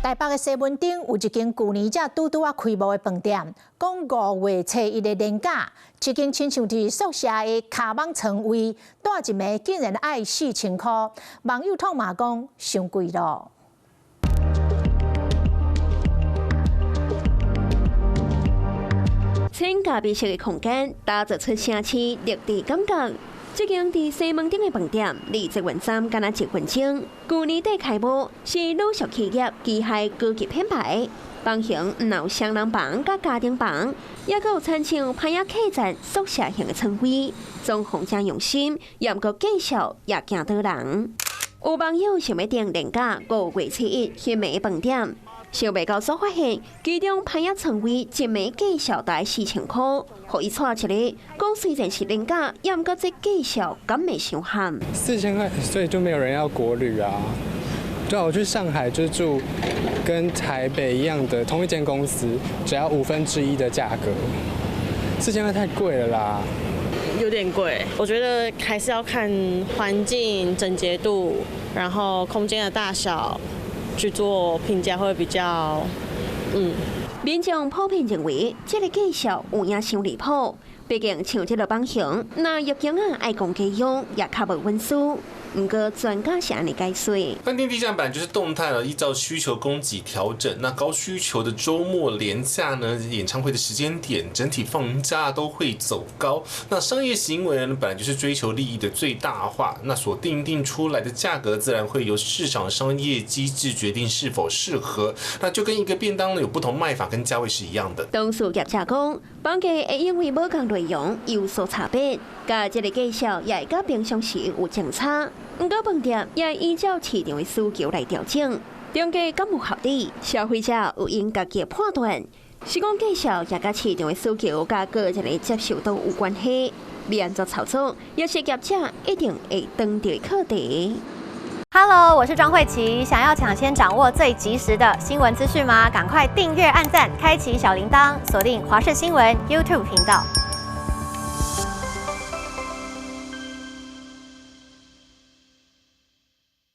台北的西門町有一間舊年才拄拄仔開幕的飯店，講五月初一的連假，這間親像佇宿舍的跤蠓床位，蹛一暝竟然愛4000箍，網友痛罵講傷貴囉。千咖啡色的空間，打造出城市綠地感覺。這間佇西門町的飯店，離捷運站干焦一分鐘。舊年底開幕，是魯俗企業旗下高級品牌。房型毋但有雙人房佮家庭房，猶閣有親像芳仔客棧宿舍型的床位，裝潢誠用心，毋過價數也驚倒人。有網友想欲訂連假五月初一彼暝飯店，想袂到煞發現，其中芳仔床位一暝價數著愛4000箍，予伊掣一个，講雖然是連假，毋過這價數敢會傷譀？4000塊，所以就沒有人要國旅啊。對啊，我去上海就住跟台北一樣的同一間公司，只要1/5的價格，4000塊太貴了啦。有點貴，我覺得還是要看環境整潔度，然後空間的大小去做評價會比較，嗯。民眾普遍認為這个價數有影傷離譜，畢竟像這个房型，若入境仔愛講家用，也較無隱私。毋過專家是按呢解說。飯店地價本來就是動態了，依照需求供給調整。那高需求的週末連假呢，演唱會的時間點，整體房價都會走高。那商業行為呢，本來就是追求利益的最大化，那所訂定出來的價格，自然會由市場商業機制決定是否適合。那就跟一個便當呢，有不同賣法跟價位是一樣的。當事業者講，房價會因為無仝內容有所差別，佮這个價數也會佮平常時有相差。毋過飯店也會依照市場的需求來調整，定價敢有合理，消費者有𪜶家己的判斷。是講價數也佮市場的需求佮個人的接受度有關係。欲按怎操作，也是業者一定會當著的課題。 Hello，我是莊慧琪，想要搶先掌握最及時的新聞資訊嗎？趕快訂閱、按讚、開啟小鈴鐺，鎖定華視新聞 YouTube 頻道。